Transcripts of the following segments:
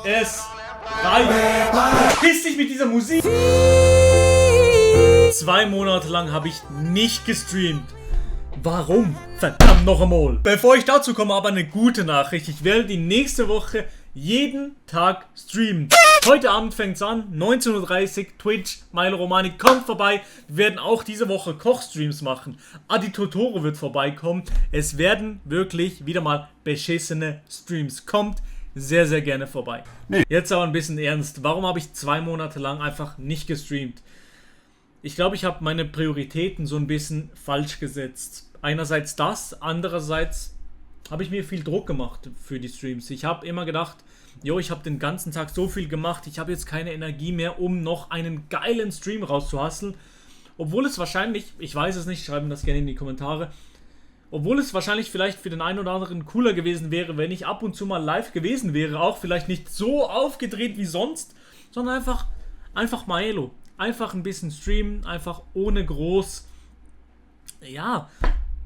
Es reicht. Piss dich mit dieser Musik. 2 Monate lang habe ich nicht gestreamt. Warum? Verdammt noch einmal. Bevor ich dazu komme, aber eine gute Nachricht. Ich werde die nächste Woche jeden Tag streamen. Heute Abend fängt es an, 19:30 Uhr, Twitch, Milo Romani, kommt vorbei. Wir werden auch diese Woche Kochstreams machen. Adi Totoro wird vorbeikommen. Es werden wirklich wieder mal beschissene Streams. Kommt sehr, sehr gerne vorbei. Jetzt aber ein bisschen ernst. Warum habe ich 2 Monate lang einfach nicht gestreamt? Ich glaube, ich habe meine Prioritäten so ein bisschen falsch gesetzt. Einerseits das, andererseits habe ich mir viel Druck gemacht für die Streams. Ich habe immer gedacht, jo, ich habe den ganzen Tag so viel gemacht, ich habe jetzt keine Energie mehr, um noch einen geilen Stream rauszuhasseln. Obwohl es wahrscheinlich, ich weiß es nicht, schreiben das gerne in die Kommentare, obwohl es wahrscheinlich vielleicht für den einen oder anderen cooler gewesen wäre, wenn ich ab und zu mal live gewesen wäre, auch vielleicht nicht so aufgedreht wie sonst, sondern einfach Maelo. Einfach ein bisschen streamen, einfach ohne groß, ja,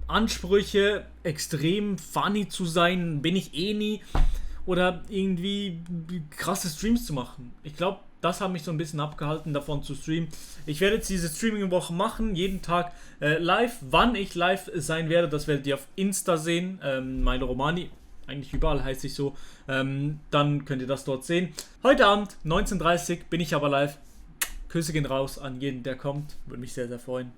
Ansprüche, extrem funny zu sein, bin ich eh nie. Oder irgendwie krasse Streams zu machen. Ich glaube, das hat mich so ein bisschen abgehalten, davon zu streamen. Ich werde jetzt diese Streaming-Woche machen, jeden Tag live. Wann ich live sein werde, das werdet ihr auf Insta sehen. Milo Romani, eigentlich überall heißt ich so. Dann könnt ihr das dort sehen. Heute Abend, 19:30 Uhr, bin ich aber live. Küsse gehen raus an jeden, der kommt. Würde mich sehr, sehr freuen.